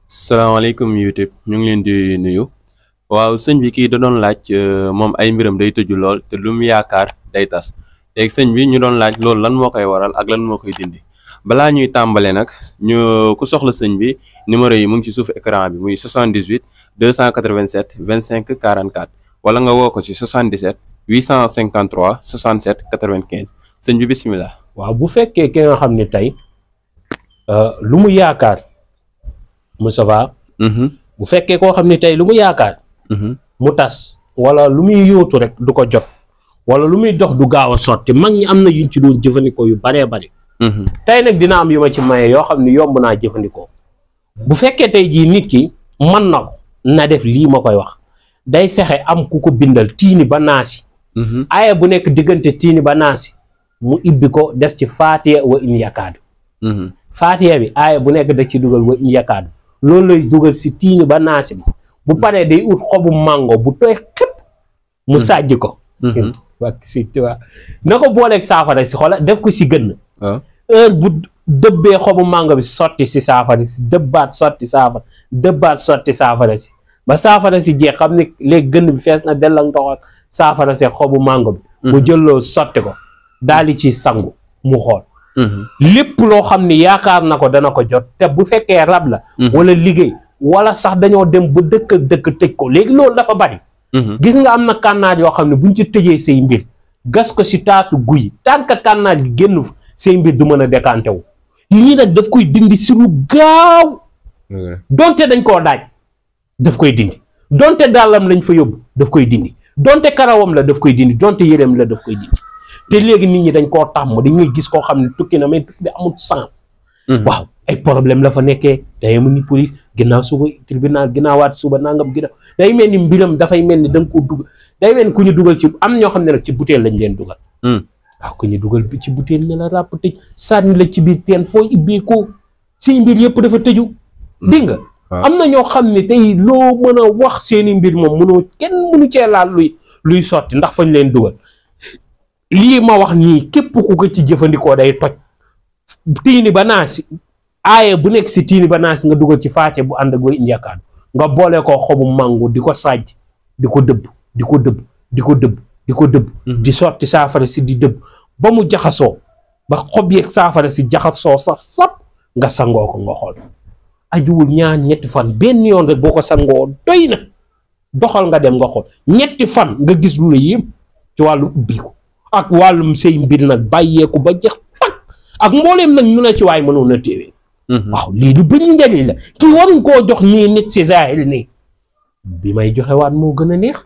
salaamaaleykum YouTube ñu ngi leen di nuyu waaw sëñ bi kii da doon laaj moom ay mbiram day tëju lool te lu mu yaakaar day tas léegi sëñ bi ñu doon laaj loolu lan moo koy waral ak lan moo koy dindi balaa ñuy tàmbale nag ñu ku soxla sëñ bi numéro yi mu ngi ci suuf écran bi muy 78 287 25 44 wala nga woo ko ci 77 853 67 95 sëñ bi bisimilah. waaw bu fekkee ki nga xam ne tey lu mu yaakaar Moustapha bu fekkee koo xam ne tey lu mu yaakaar mu tas wala lu muy yóotu rek du ko jot wala lu muy dox du gaaw a sotti mag ñi am na yuñ ci doon jëfandikoo yu baree bari tey nag dina am yu ma ci maye yoo xam ne yomb naa jëfandikoo bu fekkee tey jii nit ki mën na ko na def lii ma koy wax day fexe am ku ko bindal tiini ba naasi aaya bu nekk diggante tiini ba naasi mu ibbi ko def ci faatiya wa in yakaadu faatiya bi aaya bu nekk da ci dugal wa in yakaadu loolu lay dugal si tiini ba naasi bi bu paree day ut xobu mango bu tooy xëpp mu sàjj ko na ko booleeg saafara si xola def ko si gën heure bu dëbbee xobu mango bi sotti si saafara si dëbbaat sotti saafara dëbbaat sotti saafara si ba saafara si jeex xam ne léegi gën bi fees na dell ak ndox ak saafara si xobu mango bi mu jëlloo sotti ko daal di ci sangu mu xool lépp loo xam ni yaakaar na ko dana ko jot te bu fekkee rab la wala liggéey wala sax dañoo dem ba dëkk ak dëkk tëj ko léegi loolu dafa bari gis nga am na kànnaaj yoo xam ne buñ ci tëjee say mbir gas ko si taatu guy tànk kànnaaj gi génn fa say mbir du mën a décanté wu lii nag daf koy dindi si lu gaaw donte dañ koo daaj daf koy dindi donte dàllam lañ fa yóbbu daf koy dindi donte karawam la daf koy dindi donte yéreem la daf koy dindi te léegi nit ñi dañ koo tàmm dañuy gis koo xam ne tukki na mais tukki bi amul sens waaw ay problème la fa nekkee day mu ni police ginnaaw suba tribunal ginnaawaat suba nangam ginnaaw day mel ni mbiram dafay mel ni da nga ko dugal day mel ni ku ñu dugal ci am ñoo xam ne nag ci butéel lañ leen dugal waaw ku ñu dugal ci butéel ne la ràpp tëj sànni la ci biir teen foo ibbee ko si mbir yëpp dafa tëju dégg nga am na ñoo xam ne tey loo mën a wax seeni mbir moom mënoo kenn mënu cee laal luy sotti ndax fañ leen dugal lii ma wax nii képp ku ko ci jëfandikoo day toj tiini ba naasi aaye bu nekk si tiini ba naasi nga dugal ci faate bu ànd ak way indi yakaadu nga boole ko xobu mango di ko sàjj di ko dëbb di ko dëbb di ko dëbb di ko dëbb di sotti saafara si di dëbb ba mu jaxasoo ba xob yeeg saafara si jaxasoo saf sap nga sangoo ko nga xool ajuwul ñaar ñetti fan benn yoon rek boo ko sangoo doy na doxal nga dem nga xool ñetti fan nga gis lu la yéem ci wàllu ubbiku ak wàllum sëy mbir nag bàyyeeku ba jeex tak ak mbooleem nag ñu la ci waay mënoon a téewee waaw lii du bëri njariñ la kii waruñ koo jox nii nit si zahir nii bi may joxe waat moo gën a neex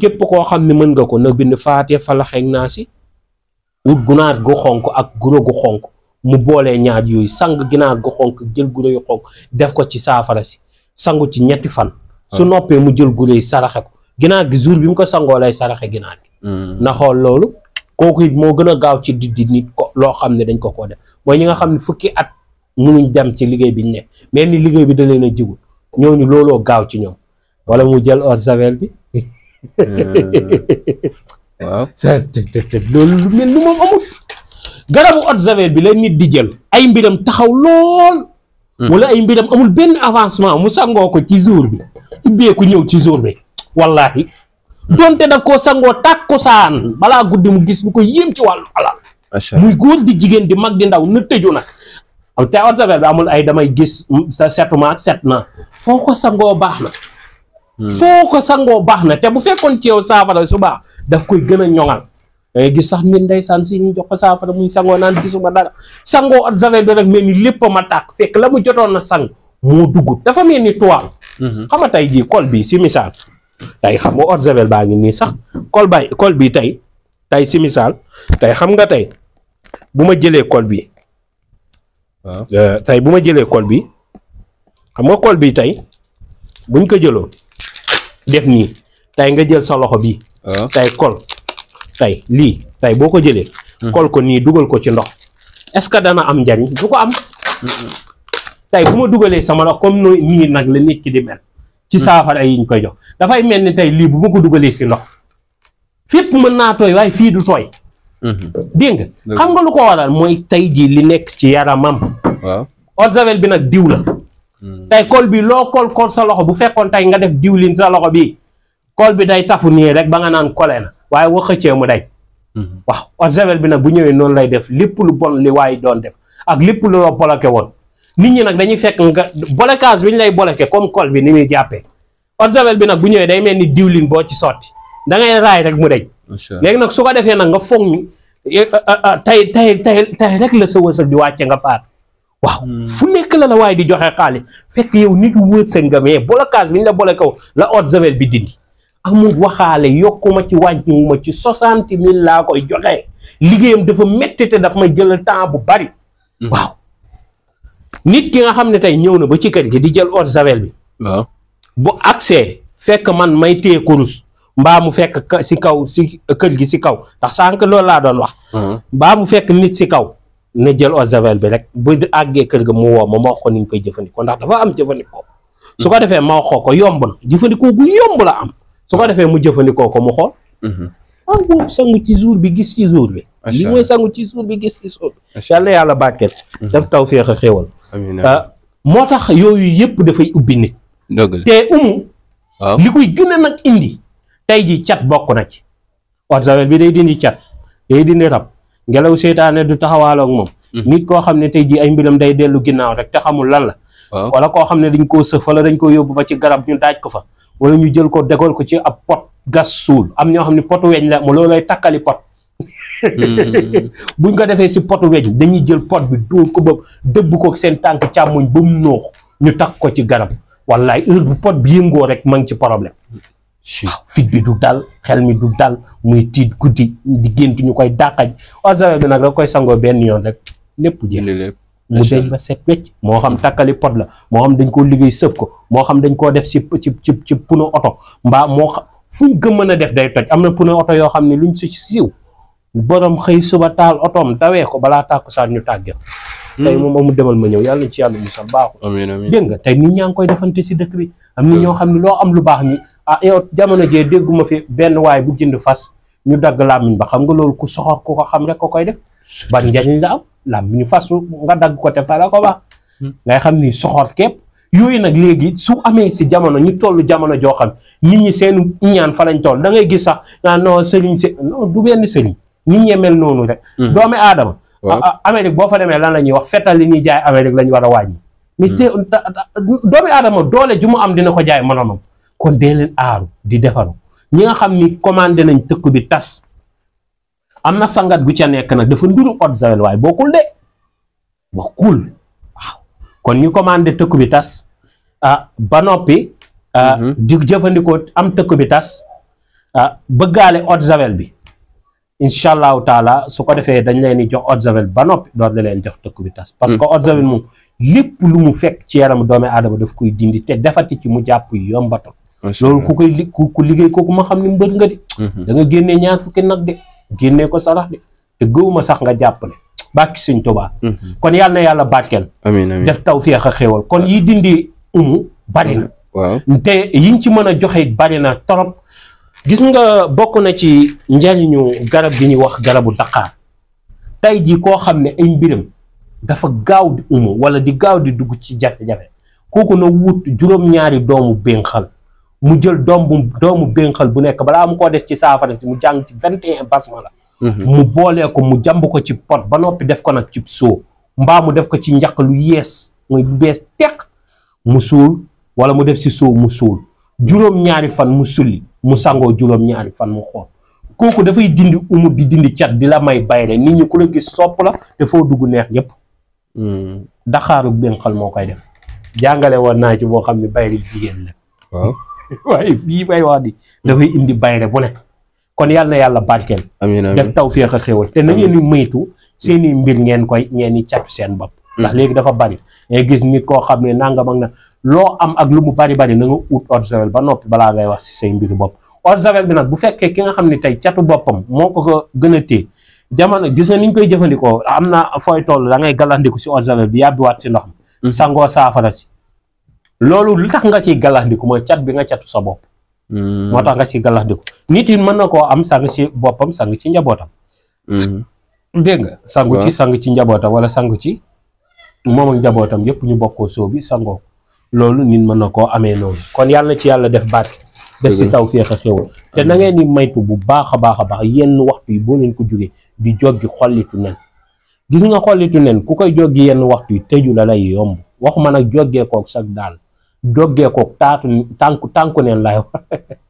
képp koo xam ne mën nga ko na bind faatee falaxeeg naa si ut gunaar gu xonk ak guro gu xonk mu boolee ñaar yooyu sang ginaar gu xonk jël guro yu xonk def ko ci saafara si sangu ci ñetti fan su noppee mu jël guro yi saraxe ko ginaar gi jour bi mu ko sangoo lay saraxe ginaar gi na xool loolu kooku it moo gën a gaaw ci di nit ko loo xam ne dañ ko def mooy ñi nga xam ne fukki at munuñ dem ci liggéey bi ñu nekk mais ni liggéey bi da leen a jigul ñooñu looloo gaaw ci ñoom wala mu jël eau de javel bi waaw loolu lu mel ni moom amul garabu eau de javel bi la nit di jël ay mbiram taxaw lool wala ay mbiram amul benn avancement mu sangoo ko ci jour bi ubbeeku ñëw ci jour bi wallahi donte daf koo sangoo tàkkusaan balaa guddi mu gis lu ko yéem ci wàllu alal muy góor di jigéen di mag di ndaw na tëju nag te eau de javel bi amul ay damay gis setuma set na foo ko sangoo baax na foo ko sangoo baax na te bu fekkoon ci yow saafara su baax daf koy gën a ñoŋal dangay gis sax mbir ndeysaan si ñu jox ko saafara muy sangoo naan gisuma dara sangoo eau de javel bi rek mel ni lépp ma tàkk fekk la mu jotoon na sang moo dugg dafa mel ni toile xam nga tey jii col bi si misaal tey xam nga eau de javel baa ngi nii sax col bi tey si misaal tey xam nga tey bu ma jëlee col bi tey bu ma jëlee col bi xam nga col bi tey buñ ko jëloo def nii tey nga jël sa loxo bi tey col tey lii tey boo ko jëlee col ko nii dugal ko ci ndox est-ce que dana am njariñ du ko am tey bu ma dugalee sama loxo comme no nii nag la nit ki di mel ci saafara yi ñu koy jox dafay mel ni tey lii bu ma ko dugalee si ndox fépp mën naa tooy waaye fii du tooy dégg nga xam nga lu ko waral mooy tey jii li nekk ci yaramam eau de javel bi nag diw la tey col bi loo col sa loxo bu fekkoon tey nga def diwlin sa loxo bi col bi day tafu nii rek ba nga naan kole na waaye wa xëccee mu day waaw eau de javel bi nag bu ñëwee noonu lay def lépp lu bon li waaye doon def ak lépp lu la bloqué woon nit ñi nag dañuy fekk nga blocage bi ñu lay bloqué comme col bi ni muy jàppee eau de javel bi nag bu ñëwee day mel ni diwlin boo ci sotti da ngay raay rek mu deñ léegi nag su ko defee nag nga foog ni tey rek la sa wërsëg di wàcce nga faat waaw fu nekk la waaye di joxe xaalis fekk yow nit wërsëg nga mais blocage bi ñu la bloqué woon la eau de javel bi dindi amul waxaale yokkuma ci wàññiwuma ci 60 000 laa koy joxe liggéeyam dafa métti te daf may jël temps bu bari waaw nit ki nga xam ne tey ñëw na ba ci kër gi di jël eau de javel bi waaw bu accès fekk man may téye kurus mbaa mu fekk si kaw si kër gi si kaw ndax sànq loolu laa doon wax mbaa mu fekk nit si kaw ne jël eau de javel bi rek bu àggee kër ga mu woo ma wax ko ni ñu koy jëfandikoo ndax dafa am jëfandikoo su ko defee ma wax ko yomb na jëfandikoo gu yomb la am su ko defee mu jëfandikoo ko mu xool boobu sangu ci jour bi gis ci jour bi li mooy sangu ci jour bi gis ci jour bi yàlla bàkkeel daf taw féex a xéewal moo tax yooyu yëpp dafay ubbi nit te li koy gën a nag indi tey ji cat bokk na ci eau de javel bi day dindi cat day dindi rab ngelaw seytaane du taxawaaloog moom nit koo xam ne tey ji ay mbiram day dellu ginnaaw rek te xamul lan la wala koo xam ne dañ koo sëf wala dañ ko yóbbu ba ci garab ñu daaj ko fa wala ñu jël ko dégal ko ci ab pot gas suul am ñoo xam ne potu weñ la mu loolu lay takkali pot buñ ko defee si potu weñ dañuy jël pot bi dóor ko ba dëbb ko seen tànk càmmoñ ba mu noox ñu takk ko ci garab wallaay heure bu pot bi yëngoo rek ma ngi ci problème waaw fit bi du dal xel mi du dal muy tiit guddi di gént ñu koy dàqaj eau de javel bi nag da koy sangoo benn yoon rek lépp jël mu deñ ba set wecc moo xam takkali pot la moo xam dañ koo liggéey sëf ko moo xam dañ koo def ci pneu oto mbaa moo xam fuñ gëm mën a def day toj am na pneu oto yoo xam ne luñ si siiw borom xëy suba taal otoom dawee ko balaa tàkkusaan ñu tàgge tey moom amul demal ma ñëw yàlla nañ ci yàlla musal baaxul dégg nga tey nit ñaa ngi koy defante si dëkk bi am ni ñoo xam ne loo am lu baax ni yow jamono jee dégguma fi benn waay bu jënd fas ñu dagg làmmiñ ba xam nga loolu ku soxor ku ko xam rek ko koy def ban njariñ la am làmmiñu fas nga dagg ko te fa la ko baax ngay xam ni soxor képp yooyu nag léegi su amee si jamono ñu toll jamono joo xam nit ñi seen ñaan fa lañ toll da ngay gis sax non sëriñ si non du benn sëriñ nit ñee mel noonu rek doomi aadama Amérique boo fa demee lan la ñuy wax fetal li ñuy jaay Amérique la ñu war a wàññi mais te doomi aadama doole ju mu am dina ko jaay mënoonam kon dee leen aaru di defaru ñi nga xam ni commandé nañ tëkk bi tas am na sangat gu ca nekk nag dafa nduru eau de javel waaye bokkul de bokkul waaw kon ñu commandé tëkk bi tas ba noppi di jëfandikoo am tëkk bi tas bëggaale eau de javel bi incha allahu taala su ko defee dañ leen di jox eau de javel ba noppi door la leen jox tëkk bi tas parce que eau de javel moom lépp lu mu fekk ci yaram doomi aadama daf koy dindi te defati ci mu jàpp yombatal loolu ku koy ku liggéey kooku ma xam ni mbër nga de da nga génnee ñaar fukki nag de génnee ko sarax de te gëwuma sax nga jàppale bàkki Sëñ Tuubaa kon yàlla na yàlla barkeel def tawfeex a xéewal kon yi dindi bari na te yiñ ci mën a joxe bari na torop gis nga bokk na ci njariñu garab gi ñuy wax garabu daqaar tey jii koo xam ne ay mbiram dafa gaaw di wala di gaaw di dugg ci jafe-jafe kooku na wut juróom-ñaari doomu bénxal mu jël doomu bénxal bu nekk balaa mu koo def ci saafara si mu jàng ci 21 basmala mu boolee ko mu jàmb ko ci pot ba noppi def ko nag ci soo mbaa mu def ko ci njaq lu yees muy lu bees teq mu suul wala mu def si soo mu suul juróom-ñaari fan mu sulli mu sangoo juróom-ñaari fan mu xool kooku dafay dindi di dindi cat di la may bayre nit ñi ku la gis sopp la te foo dugg neex ñëpp daxaaru bénxal moo koy def jàngale woon naa ci boo xam ne bayre jigéen la waaw waaye bii may wax di dafay indi bayre bu nekk kon yàlla na yàlla barkeel def tawfeex a xéwal te na ngeen di moytu seeni mbir ngeen di catu seen bopp ndax léegi dafa bari ngay gis nit koo xam ne nangam ak na loo am ak lu mu bari na nga ut eau de javel ba noppi balaa ngay wax si say mbiru bopp eau de javel bi nag bu fekkee ki nga xam ne tey catu boppam moo ko gën a téye jamono gis nga ni ñu koy jëfandikoo am na fooy toll da ngay galandiku si eau de javel bi yàbbiwaat si ndox mi sangoo saafara si loolu lu tax nga ciy galandiku mooy cat bi nga catu sa bopp moo tax nga ciy galandiku nit yi mën na koo am sang ci boppam sang ci njabootam dégg nga sang ci njabootam wala sang ci moom ak njabootam yëpp ñu bokkoo soo bi sangoo loolu nit mën na koo amee noonu kon yàlla na ci yàlla def barke def si taw féex a xéwal te na ngeen di maytu bu baax a baax yenn waxtu yi boo leen ko jógee di joggi xollitu nen gis nga xollitu nen ku koy joggi yenn waxtu yi tëju la lay yomb waxuma nag joggee kook sax daal joggee kook tànku neen lay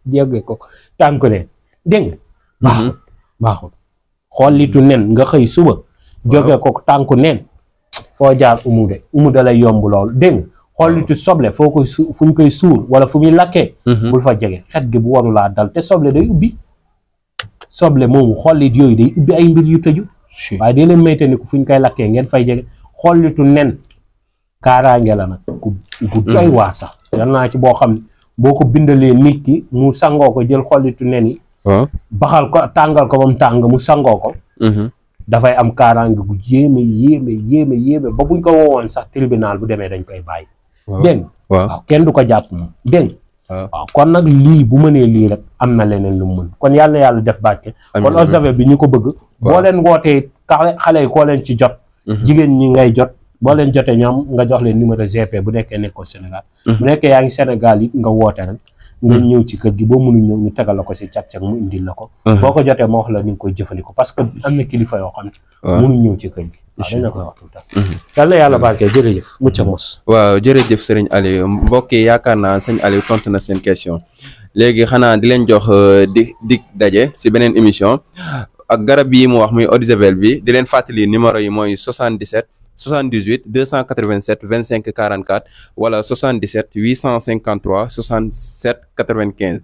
joggee kook tànku neen dégg nga baaxul xollitu nen nga xëy suba joggee kook tànku neen foo jaar umu da lay yomb lool dégg nga xollitu soble foo koy fu ñu koy suur wala fu muy lakkee bul fa jege xet gi bu waru laa dal te soble day ubbi soble moomu xollit yooyu day ubbi ay mbir yu tëju waaye dee leen mayte ni ku fu ñu koy lakkee ngeen fay jege xollitu nen kaaraange la nag ku doy waar sax yal naa ci boo xam ne boo ko bindalee nit ki mu sangoo ko jël xollitu nen yi baxal ko tàngal ko ba mu tàng mu sangoo ko dafay am kaaraange gu yéeme ba buñ ko woowoon sax tribunal bu demee dañ koy bàyyi dégg waaw kenn du ko jàpp moom dégg waaw kon nag lii bu mënee lii rek am na leneen lu mu mën kon yàlla na yàlla def barke kon eau de javel bi ñu ko bëgg boo leen wootee xale yi koo leen ci jot jigéen ñi ngay jot boo leen jotee ñoom nga jox leen numéro GP bu nekkee nekkoo Sénégal bu nekkee yaa ngi Sénégal it nga woote rek nga ñëw ci kër gi boo mënu ñëw ñu tegal la ko si cag-cag mu indil la ko boo ko jotee moo wax la ni nga koy jëfandikoo parce que am na kilifa yoo xam ne mënu ñëw ci kër gi waaw dañ la koy wax tout le temps yal na yàlla barke jërëjëf mucc mos waaw jërëjëf sëriñ Aliou mbokk yi yaakaar naa sëñ Aliou tontu na seen question léegi xanaa di leen jox dig daje si beneen émission ak garab yi mu wax muy eau de javel bi di leen fàttali numéro yi mooy 77 78 287 25 44 wala 77 853 67 95